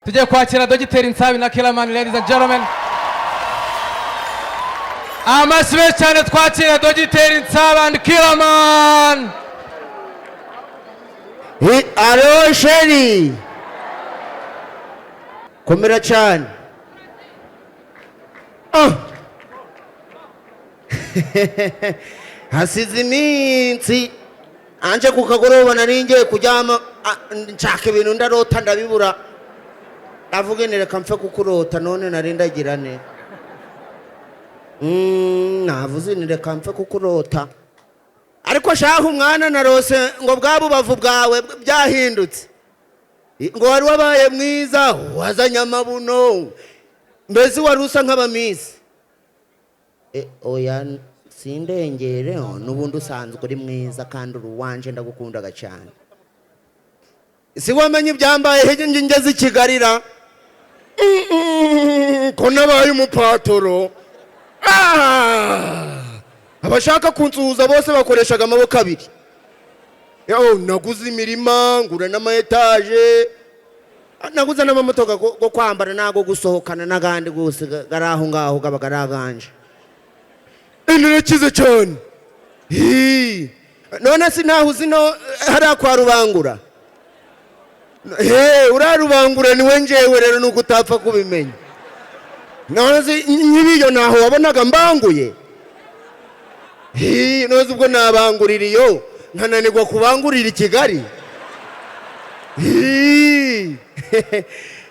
Tugiye kwakira Dogiteri Nsabi na Killaman. Ladies and gentlemen, amashyi menshi cyane, twakira Dogiteri Nsabi and Killaman. Allô chéri, komera cyane. Ah. Hasize iminsi anje ku kagoroba nari ngiye kuryama, nshaka ibintu ndarota ndabibura, ndavuga nti reka mpfe kukurota. None nari ndagira ne navuze nti reka mpfe kukurota. Ariko shaha umwana, narose ngo bwa bubavu bwawe byahindutse, ngo wari wabaye mwiza, wazanye amabuno, mbese wari usa nk'abamisi. Oya, sindengere, oh, n'ubundi usanzwe uri mwiza kandi uri uwanje, ndagukundaga cyane. Si wamenye ibyambaye hege ngeze i Kigali ra? Ko nabaye umupatoro. Ah! Abashaka kunsuhuza bose bakoreshaga amaboko abiri. Yo, naguze imirima, ngura n'ama étage, naguze n'amamotoka go kwambara n'ago gusohokana n'agandi gose gari aho ngaho gaba gari aganje. Narakize cyane. Hi. None si ntaho uzi no hariya kwa Rubangura? He, uriya Rubangura niwe njewe rero, nuko utapfa kubimenya. None se nk'ibiyo ntaho wabonaga mbanguye? Hi, none ubwo nabangurira iyo nkananirwa kubangurira i Kigali? Hi.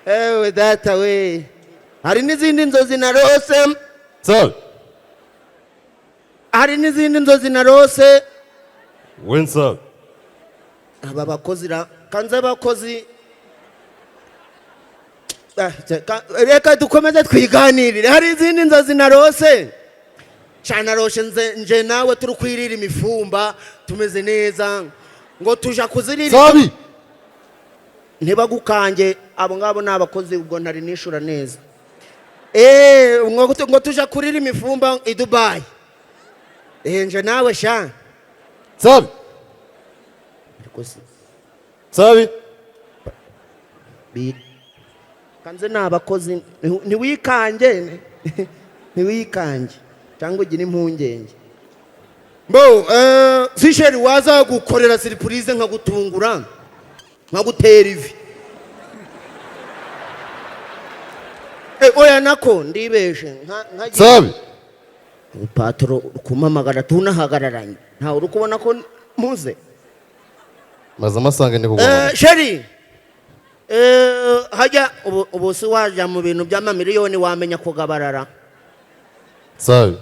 Ewe data we, hari n'izindi nzozi narose. Nsabi. Hari n'izindi nzozi narose. We Nsabi. Aba bakozi ra, kanze abakozi. Ah, reka dukomeze twiganirire. Hari izindi nzozi narose cyane, naroshe nje nawe turi kwirira imifumba, tumeze neza, ngo tuja kuzirira. Nsabi. Ntibagukange, abo ngabo ni abakozi, ubwo ntari nishura neza. Ngo tuja kurira imifumba i Dubai, nje nawe sha. Nsabi. Ariko si Nsabi. Kanze ni abakozi, ntiwikange, ntiwikange cyangwa ugire impungenge. Mbo si chéri, wazagukorera surprise, nkagutungura, nkagutera ivi. Oya, nako ndibeshe. Nsabi. Patoro kumpamagara tunahagararanye, ntawe uri kubona ko muze. Maze amasanga ndi kuguhamagara. Chéri, hajya ubu si wajya mu bintu by'amamiliyoni, wamenya kugabarara. Nsabi.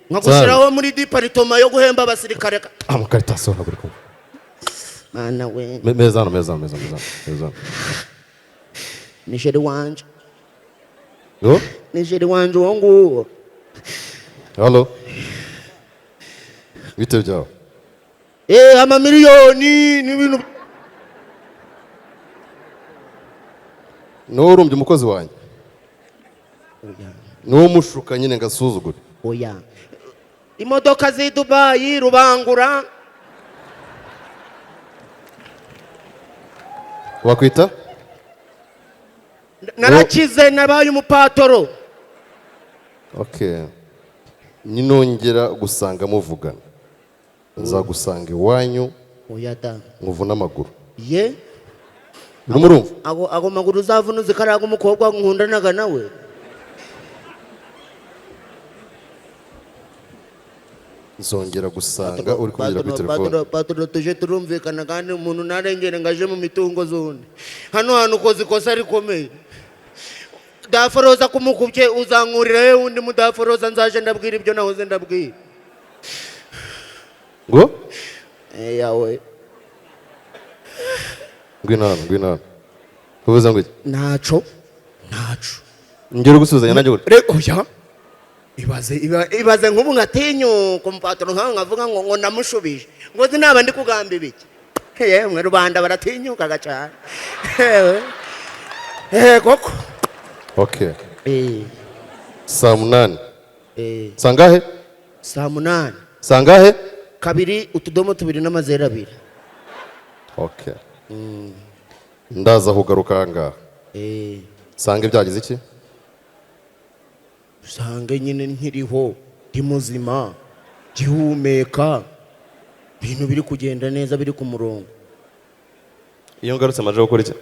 Nkagushyiraho muri département yo guhemba abasirikare. Amakarita ntabwo uri kumva. Mana we. Meza hano, meza hano, meza hano, meza hano, meza hano. Ni chéri wanje. Yo. Ni chéri wanje uwo nguwo. Halo, bite byawe? Amamiliyoni n'ibintu. Niwowe urumbye umukozi wanjye, niwowe umushuka nyine ngo asuzugure? Oya, imodoka z'i Dubayi, Rubangura. Wakwita? Narakize, nabaye umupatoro. Okay, ninongera gusanga muvugana, nzagusanga iwanyu. Oya da. Nkuvune amaguru. Ye. Urimo urumva? Ago maguru uzavuna, uzi kariya umukobwa nkundanaga nawe. Nzongera gusanga uri kuvugira kuri telefone. Patoro, patoro, tuje turumvikana kandi umuntu ntarengere ngo aje mu mitungo z'undi. Hano hantu ukoze ikosa rikomeye. Daforoza kumukubye, uzankurira he undi mudaforoza nzaje ndabwira ibyo nahoze ndabwira? Ngo? Yawe. Ngwino hano, ngwino hano. Uvuze ngo iki? Ntaco, ntaco. Ngera gusubizanya nanjye gutya? Oya, ibaze ibaze nk'ubu nkatinyuka umupatoro nkawe nkavuga ngo ndamushubije, ngo sinaba ndi kugamba ibiki? Yemwe, rubanda baratinyukaga cyane. Yewe, koko. Okay, saa 8. Saa ngahe? Saa 8. Saa ngahe? 2.2.2. Okay, ndaza kugaruka aha ngaha. Eh. Nsange byagize iki? Usange nyine nkiriho, ndi muzima, gihumeka, ibintu biri kugenda neza, biri ku murongo. Iyo ngarutse amaje gukora iki?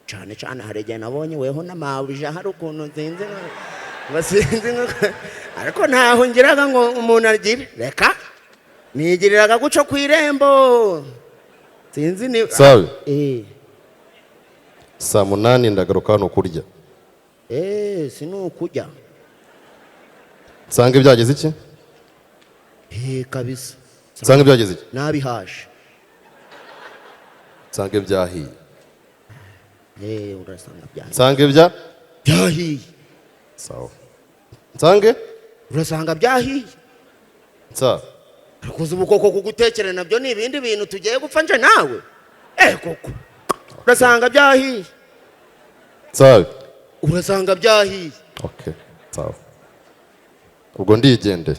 Cyane cyane hari igihe nabonye weho n'amabija, hari ukuntu nzinze ngo sinzi ariko ntaho ngiraga ngo umuntu agire, reka nigiriraga guco ku irembo, sinzi ni Sabe. Eh. Saa 8 ndagaruka hano kurya. Eh, sinukujya. Nsange byagize iki? Eh, kabisa. Nsange byagize iki? Nabihaje. Nsange byahiye. Eh, urasanga byahiye. Nsange bya Byahiye. Sawa. Nsange? Urasanga byahiye. Nsa. Ariko uzi ubu koko kugutekera nabyo ni ibindi bintu tugiye gupfa nje nawe. Eh, koko. Urasanga byahiye. Nsabe. Urasanga byahiye. Okay, sawa. Ubwo ndigendeye.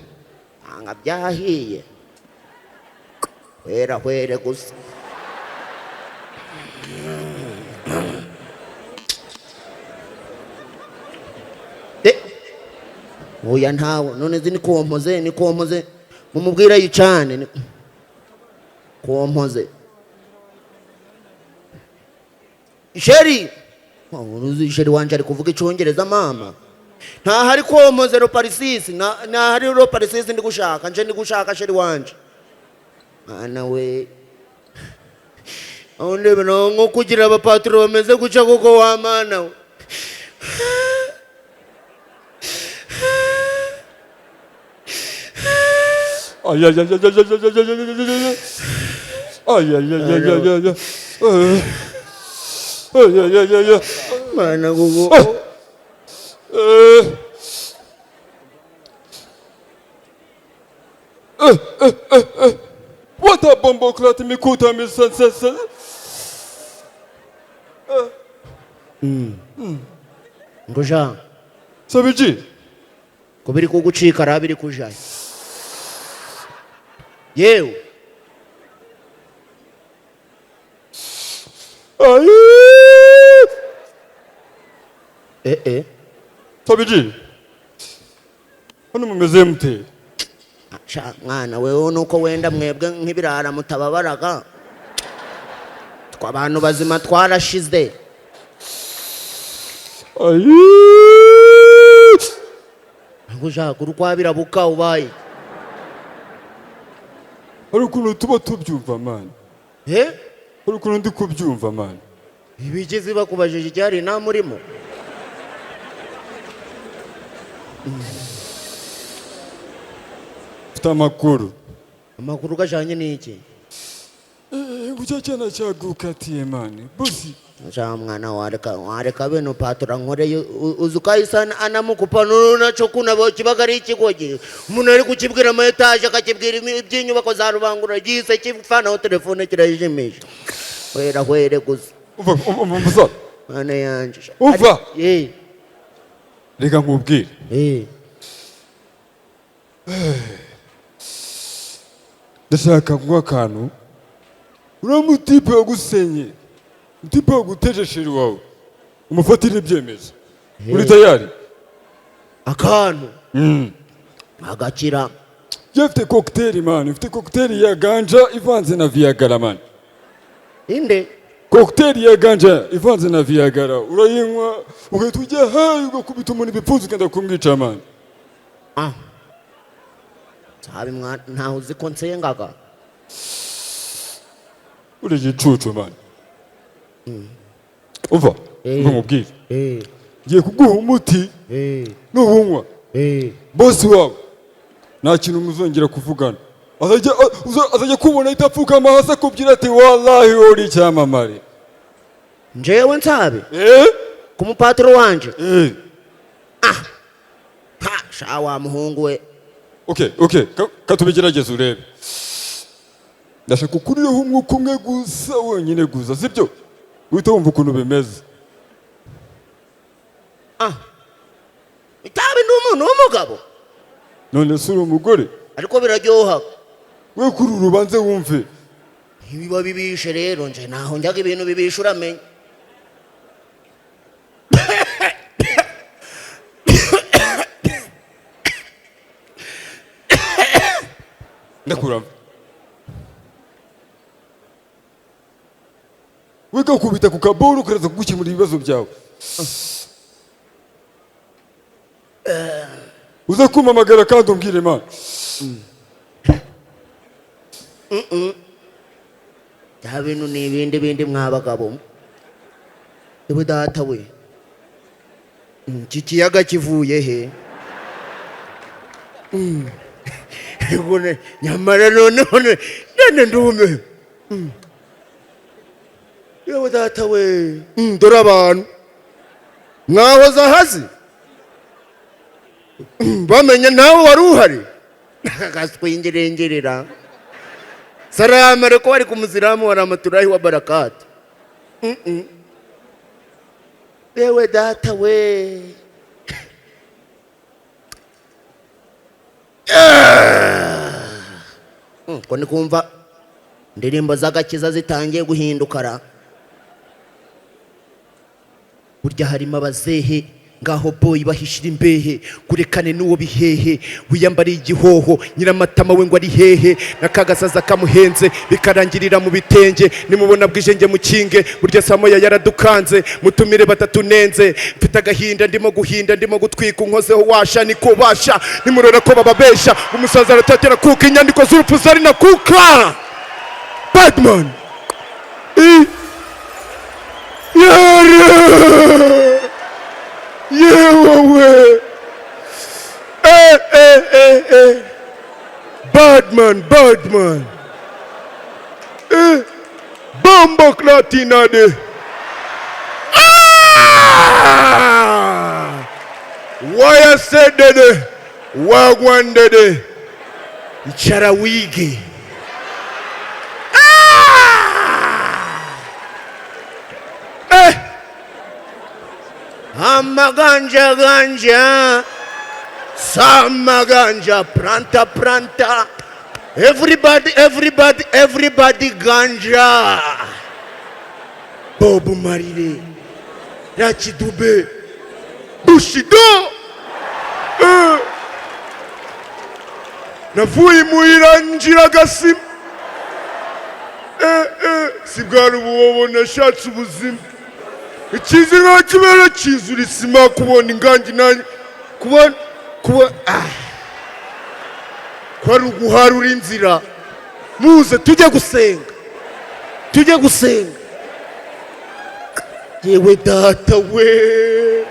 Usanga byahiye. Hwera hwere gusa. Eh. Oya ntawe, none zi ni kompoze, ni kompoze. Mumubwire yicane ni kompoze. Sheri. Uruzi sheri wanje ari kuvuga icyongereza mama. Ntahari kompoze roparisisi, ntahari roparisisi ndi gushaka, nje ndi gushaka sheri wanje. Mana we. Aho ndebe naho nko kugira abapaturo bameze guca kuko wa mana we. Ay ay ay ay ay ay ay ay ay ay ay. Ay ay ay ay ay ay ay. Ay ay ay ay ay. Mana kuko. Eh. Eh, eh, eh, eh. What a bomboclat mikuta mi sen sen sen. Ngo ja. Sabiji. Ko biri kugucika ra biri kujayo. Yewe. Ay. Eh eh. Sabiji. Hano mumeze mute? Sha mwana wewe nuko wenda mwebwe nk'ibirara mutababaraga. Twa abantu bazima twarashize. Ay. Ngo ja kurukwabira buka ubaye. Hari ukuntu tuba tubyumva man. Eh? Hari ukuntu ndi kubyumva man. Ibigizi bakubajije icyari nta murimo. Mfite amakuru. Amakuru gajanye n'iki? Gucya cyana cyagukatiye man. Bosi. Ja mwana wareka wareka beno patura nkore uzuka anamukupa naco kuna kibaga ari ikigogi. Umuntu ari kukibwira ama etage akakibwira iby'inyubako za Rubangura gise kifanaho telefone kirajimisha. Wera hwere gusa. Umva umva. Mana yanje. Umva. Eh. Reka nkubwire. Eh. Ndashaka kunywa akantu. Uriya mutipe wagusenye, mutipe waguteje wawe, umufatire ibyemezo. Uri tayari? Akantu. Agakira. Ufite cocktail man, ufite cocktail ya ganja ivanze na Viagra man. Inde? Cocktail ya ganja ivanze na Viagra, urayinywa ugahita ujya hayi ugakubita umuntu ibipfunsi ukenda kumwica man. Ah. Sabi mwana ntaho uzi ko nsengaga. Uri igicucu man. Umva, nkubwire. Ngiye kuguha umuti. Nuwunywa. Bosi wawe nta kintu muzongera kuvugana. Azajya kubona ahita apfukama hasi akubwira ati wallahi uri icyamamare. Njewe nsabe? Ku mupatiro wanje? Ah. Ha, sha wa muhungu we. Okay, okay, katubigerageze urebe. Ndashaka kukurireho umwuka umwe gusa wenyine gusa, sibyo? Uhita wumva ukuntu bimeze. Ah. Itabi ndi umuntu w'umugabo. None se uri umugore? Ariko biraryoha. We kuri urubanze wumve. Ibiba bibishe rero nje naho njyaga ibintu bibishe uramenya. Ndakuramba. Wigakubita ku kaboro karaza kugukemura ibibazo byawe. Uza kumpamagara kandi umbwire man. Bya bintu ni ibindi bindi mwabagabo. Yewe data we. Iki kiyaga kivuye he? Nyamara noneho none ndumiwe. Yewe data we. Dore abantu mwahoze ahazi bamenye nawe wari uhari akaswingirengerera. Salamu alaikum wa alaikum salamu wa rahmatullahi wa barakatuh. Yewe data we. Ko ndi kumva indirimbo z'agakiza zitangiye guhindukara. Burya harimo abazehe ngaho boy bahishira imbehe kurekane n'uwo bihehe wiyambariye igihoho nyiramatama we ngo ari hehe nakagasaza kamuhenze bikarangirira mu bitenge nimubona bwije nge mukinge burya samoya yaradukanze mutumire batatu nenze mfite agahinda ndimo guhinda ndimo gutwika unkozeho washa niko basha nimurora ko bababesha umusaza aratatera kuka inyandiko z'urupfu zari na kuka Batman Yere yewe Badman Badman Bombo Clatinade Waya sedede wagwandede icara wige. Amaganja ganja samaganja pranta pranta everybody everybody everybody ganja. Bob Marley Rakidube Bushido. Navuye imuhira ngira agasima si bwari ububobo nashatse ubuzima ikizi nka kibera kizura isima kubona ingangi nanjye kubona kuba kwari uguharura inzira. Muze tujye gusenga tujye gusenga. Yewe data we.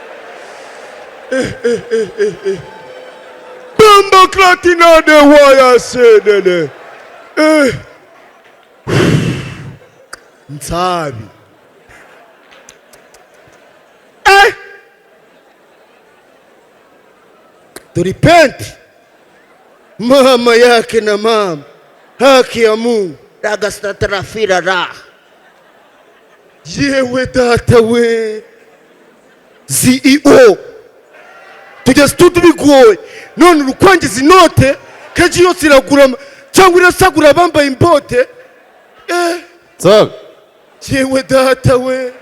Bombo Clatinade waya sedede Nsabi. To repent. Mama yake na mama haki ya Mungu ragastatrafira ra. Yewe data we. CEO tugeze tubigoye none urukwangiza inote keji yose iragura cyangwa irasagura abambaye imbote. Yewe data we.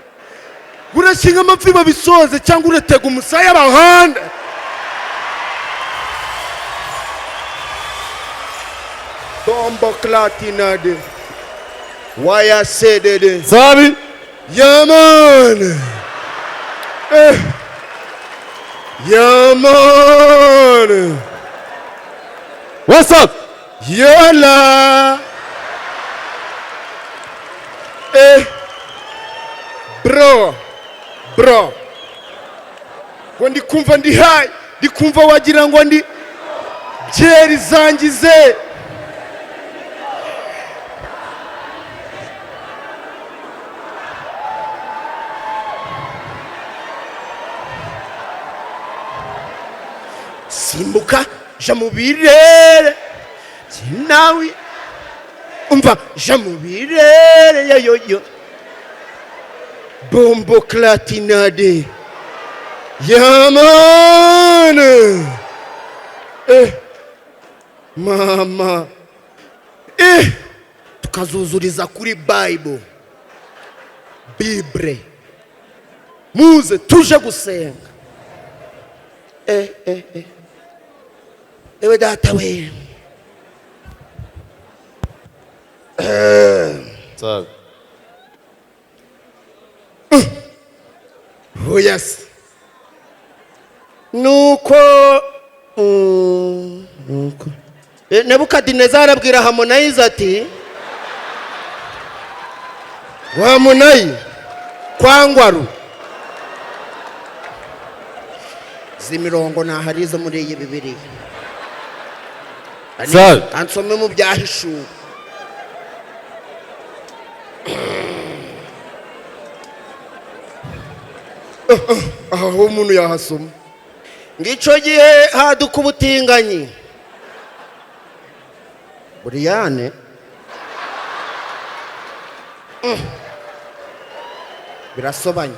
Urashinga amapfi babisoze cyangwa uratega umusaya bahanda. Bombo Clatinade waya sedede Sabi Yaman. Yaman. What's up? Yola. Bro bro ngo ndikumva ndi high ndikumva wagira ngo ndi byeri zangize. Simbuka ja mu birere sinawi umva ja mu birere yoyoyo Bombo Clatinade Yaman. Mama tukazuzuriza kuri Bible Bible muze tuje gusenga. Ewe data we. Nsabi. Oya se, nuko nuko Nebukadinezari abwira Hamonayizi ati: "Hamonayi kwangwaru izi mirongo ntahari izo muri iyi Bibiliya." Sabe. Ansome mu Byahishuwe. Aha ho umuntu yahasoma ngo icyo gihe haduka ubutinganyi buriyane. Birasobanye.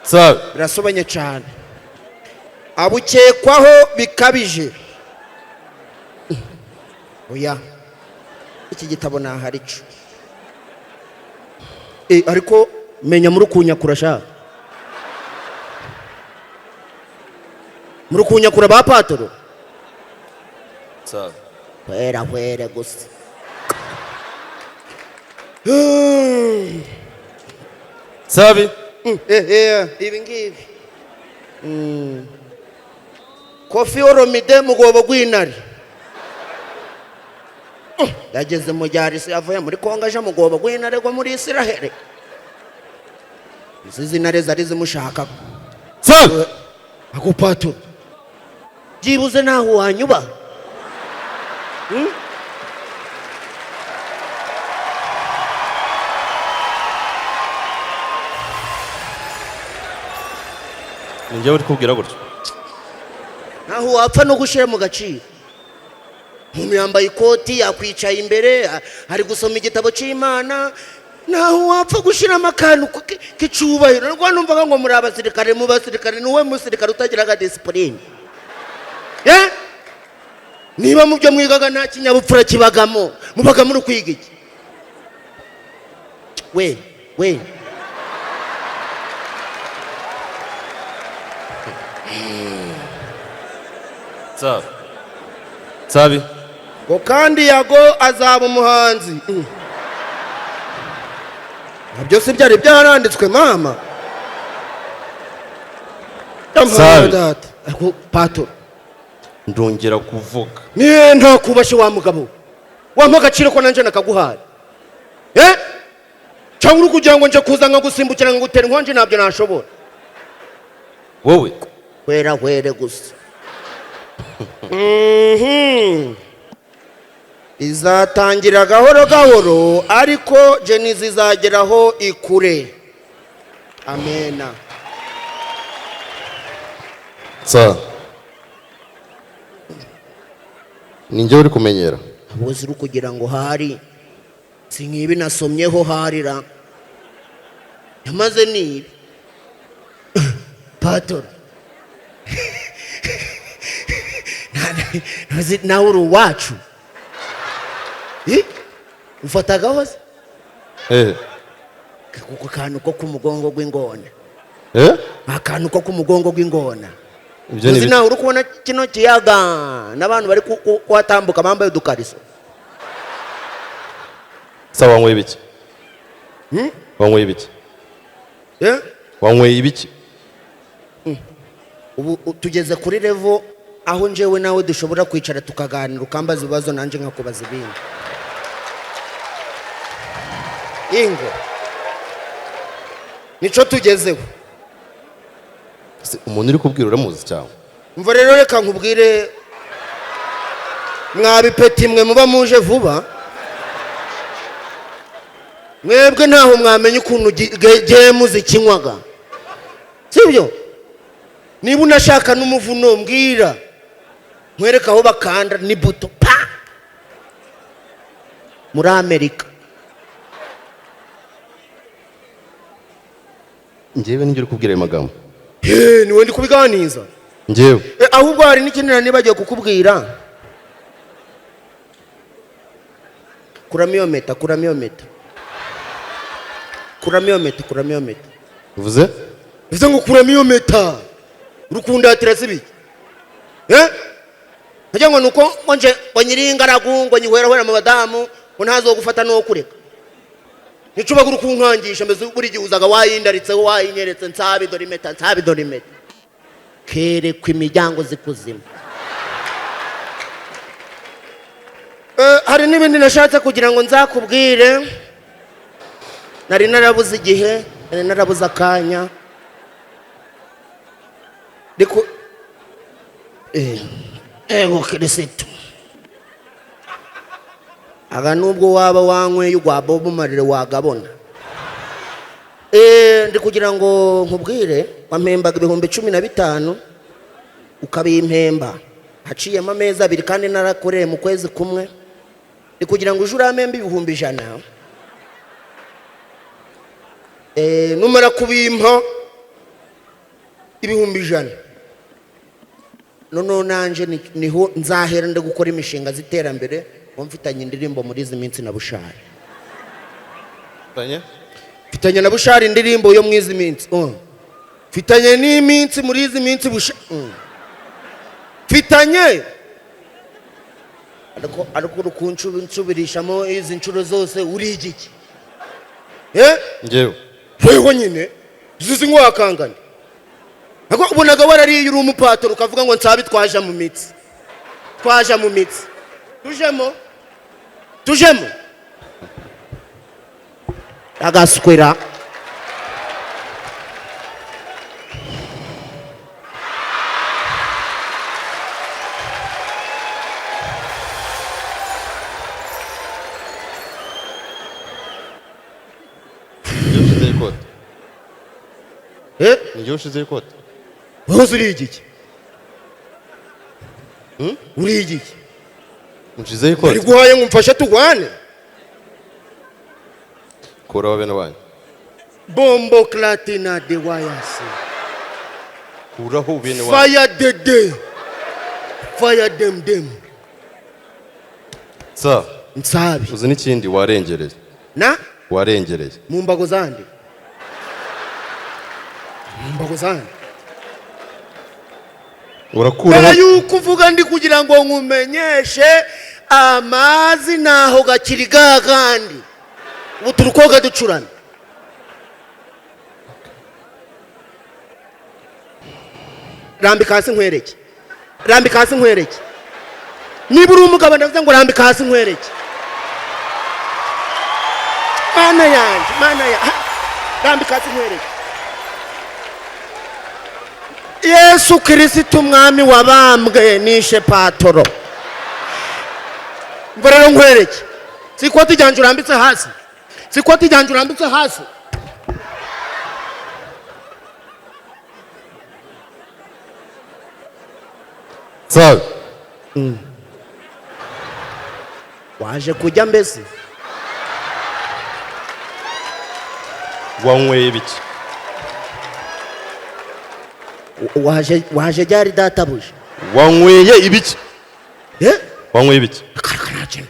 Nsabi. Birasobanye cyane, abukekwaho bikabije. Oya, iki gitabo ntahari cyo. Ariko menya muri kunyakura sha, muri kunyakura ba patoro. Nsabi. Hwera hwere gusa. Nsabi. Ibi ngibi. Kofi Olomide mugobo gw'intare yageze mu gyarisi avuye muri Kongo aje mugobo gw'intare gwo muri Isiraheli. Izi zintare zari zimushaka. Nsabi. Ako patoro, byibuze ntaho wanyuba. Ni njyewe uri kubwira gutyo? Ntaho wapfa no gushyira mu gaciro. Umuntu yambaye ikoti, yakwicaye imbere, ari gusoma igitabo cy'Imana, ntaho wapfa gushyiramo akantu k'icubahiro. Rwa numvaga ngo muri abasirikare, mu basirikare ni wowe musirikare utagiraga disipurine. Niba mu byo mwigaga nta kinyabupfura kibagamo, mubaga muri kwiga iki? We we. Nsabi. Nsabi. Ngo kandi Yago azaba umuhanzi. Nabyo si byari byaranditswe mama? Sabi. Data. Ako pato. Ndongera kuvuga. Niye ntakubashe wa mugabo. Wampa agaciro ko nanje nakaguhaye. Eh? Cyangwa uri kugira ngo nje kuza nkagusimbukira nkagutera inkonji, ntabyo nashobora. Wowe. Hwera hwere gusa. Izatangira gahoro gahoro, ariko Jenizi izageraho ikure. Amena. Nsa. Ni njyewe uri kumenyera? Uzi uri kugira ngo hari si nk'ibi nasomyeho harira yamaze nibi patoro. Nawe uri uwacu. Ufatagaho se? Kuko akantu ko ku mugongo gw'ingona. Akantu ko ku mugongo gw'ingona. Ibyo ni Uzi nawe uri kubona kino kiyaga n'abantu bari kuhatambuka bambaye udukariso. Sawa, wanyweye ibiki? Wanyweye ibiki? Wanyweye ibiki? Ubu tugeze kuri level aho njyewe nawe dushobora kwicara tukaganira, ukambaza ibibazo nanjye nkakubaza ibindi. Ingo nico tugezeho. Se, umuntu uri kubwira uramuzi cyangwa? Umva rero, reka nkubwire, mwabipeti mwe muba muje vuba, mwebwe ntaho mwamenya ukuntu gemu zikinywaga, sibyo? Niba unashaka n'umuvuno mbwira nkwereke aho bakanda ni buto pa muri Amerika. Njyewe nijye uri kubwira ayo magambo? Niwe ndi kubiganiza. Njyewe. Ahubwo hari n'ikindi nari nibagiwe kukubwira. Kuramo iyo meta, kuramo iyo meta. Kuramo iyo meta, kuramo iyo meta. Uvuze? Bivuze ngo kuramo iyo meta. Urukundatira si biki? Nkagira ngo nuko ngo nje ngo nyiri ingaragu ngo nyihwerahwera mu badamu. Ngo ntazogufata no kureka. Nicubagura kunkangisha mbese buri gihe uzaga wayindaritseho, wayinyeretse. Nsabi, dore impeta. Nsabi, dore impeta. Kerekwa imiryango zikuzimu. Hari n'ibindi nashatse kugira ngo nzakubwire, nari narabuze igihe, nari narabuze akanya. Ndiko ego Kirisitu, aga nubwo waba wanyweye ugwa Bob Marley wagabona. Ndi kugira ngo nkubwire, wampembaga 15,000 ukabimpemba haciyemo amezi 2, kandi narakoreye mu kwezi kumwe. Ndi kugira ngo uje urampembe 100,000. Numara kubimpa 100,000, noneho nanje niho nzahera ndi gukora imishinga z'iterambere. Ngo mfitanye indirimbo muri izi minsi na Bushari. Tanye? Mfitanye na Bushari indirimbo yo mu izi minsi. Mfitanye n'iminsi muri izi minsi mfitanye. Ariko uri kunsubirishamo izi nshuro zose, uri igiki? Njyewe? Weho nyine zizi ngo wakangana. Ariko ubonaga warariye uri umupatoro, ukavuga ngo nsabi twaja mu mitsi, twaja mu mitsi, tujemo, tujemo agaswera. Njyewe ushizeho ikote? Njyewe ushizeho ikote? Wowe uri igiki? Uri igiki? Nshizeho ikote. Ariguhaye ngo umfashe tugwane. Kuraho bene wanyu. Bombo clatina de wayasi. Kuraho bene wanyu. Fire de de fire dem dem. Sa. Nsabi. Uzi n'ikindi? Warengereye. Na? Warengereye. Mu mbago zande, mu mbago zande. Urakuraho. Mbere yuko uvuga, ndi kugira ngo nkumenyeshe amazi naho gakiri gagandi, ubu turi koga ducurana. Rambika hasi nkwereke, rambika hasi nkwereke. Niba uri umugabo, ndavuze ngo rambika hasi nkwereke. Mana yanjye, mana ya, rambika hasi nkwereke. Yesu Kirisitu umwami wabambwe nishe patoro. Mva rero nkwereke, si ikoti ryanjye urambitse hasi, si ikoti ryanjye urambitse hasi. Nsabi. Waje kujya mbese? Wanyweye ibiki? Waje ryari databuja? Wanyweye ibiki? Eh? Wanyweye ibiki? Karakaraje.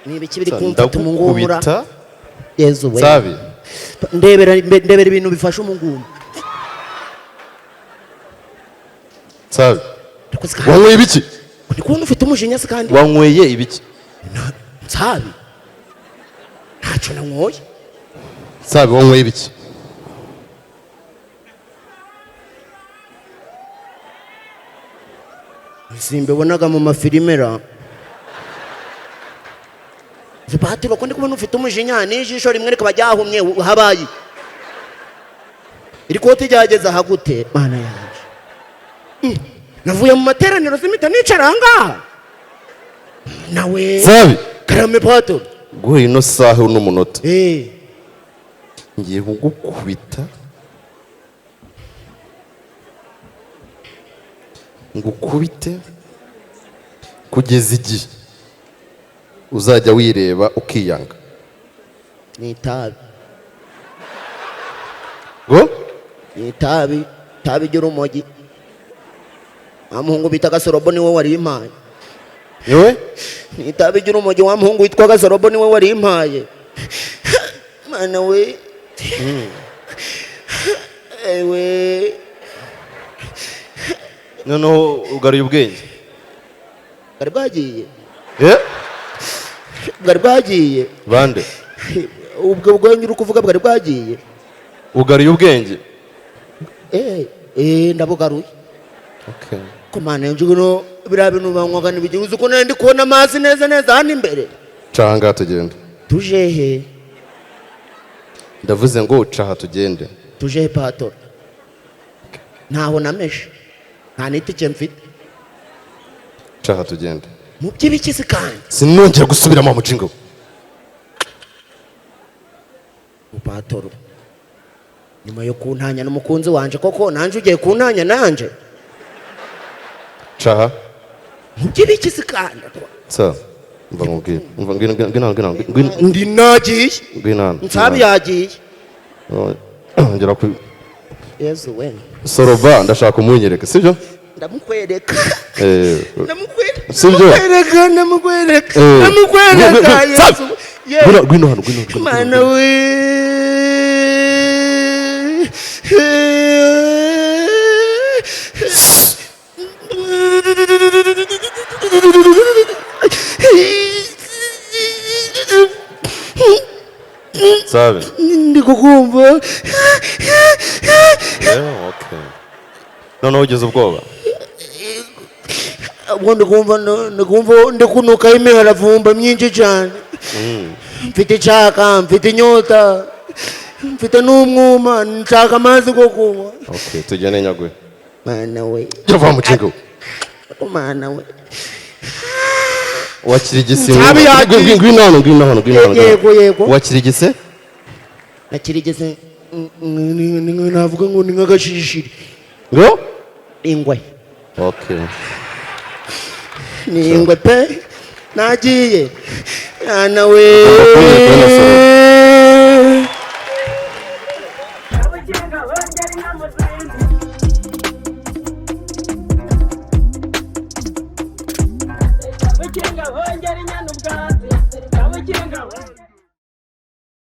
Ni ibiki biri kumfata umungumura? Ndagukubita. Yezu we. Nsabi. Ndebera, ndebera ibintu bifasha umungumba. Nsabi. Ndakuzi kandi. Wanyweye ibiki? Ndi kubona ufite umujinya se kandi. Wanyweye ibiki? Nsabi, ntacyo nanyoye. Nsabi, wanyweye ibiki? Simbibonaga mu mafirimera. Patiro, ko ndi kubona ufite umujinya n'ijisho rimwe rikaba ryahumye, habaye iki? Iri koti ryageze aha gute? Mana yanjye. Navuye mu materaniro simita nicara aha ngaha nawe. Nsabi. Karame patiro. Guhera ino saha n'umunota, ngiye kugukubita, ngukubite kugeza igihe uzajya wireba ukiyanga. Ni itabi. Ngo? Ni itabi, itabi ry'urumogi. Wa muhungu bita Gasorobo niwe warimpaye. Niwe? Ni itabi ry'urumogi, wa muhungu witwa Gasorobo niwe warimpaye. Mana we, ewe. Noneho ugaruye ubwenge? Bwari bwagiye. Eh? Bwari bwagiye. Bande? Ubwo bwenge uri kuvuga bwari bwagiye. Ugaruye ubwenge? Eh eh, ndabugaruye. Okay. Ko mana yanjye, no biriya bintu banywaga ntibigira, uzi ko nari ndi kubona amazi neza neza hano imbere. Ca ahangaha tugende. Tuje he? Ndavuze ngo ca aha tugende. Tuje he, patora? Ntaho nameshe, nta n'itike mfite. Ca aha tugende. Mu by'ibikisi kandi. Sinongera gusubiramo mujinga we. Upatoro, nyuma yo kuntanya n'umukunzi wanje, koko nanje ugiye kuntanya nanje? Ca aha. Mu by'ibikisi kandi. Sa, umva nkubwire, umva, ngwino, ngwino, ngwino, ngwino, ngwino. Ndi nagiye. Ngwino hano. Nsabi yagiye. Ngera ku Yezu we! Soroba, ndashaka umunyereka, sibyo? Ndamukwereka. Eh. Ndamukwereka. Sibyo? Ndamukwereka, ndamukwereka. Eh. Ndamukwereka. Ngwino, Yesu. ngwino, ngwino hano, ngwino, ngwino. Mana we! Sabe? Ndi kukumva. Yeah, okay. Noneho ugize ubwoba? Ubwo ndikumva, ndikumva ndikunuka imiharavumba myinshi cyane. Mfite icyaka, mfite inyota, mfite n'umwuma, nshaka amazi go kunywa. Okay, tugende nyagwe. Mana we! Jya mujinga we. Mana we! Wakirigise? Nsabi yagiye. Ngwino hano, ngwino hano, ngwino hano. Yego, yego. Wakirigise? Nakirigeze, navuga ngo ni nk'agashishiri. Ngo? Ingwe. Okay. Ni ingwe pe, nagiye, mwana we. Ugomba kunyereka. Kabukinga bongera inama zindi. Kabukinga bongera inyana ubwatsi. Kabukinga.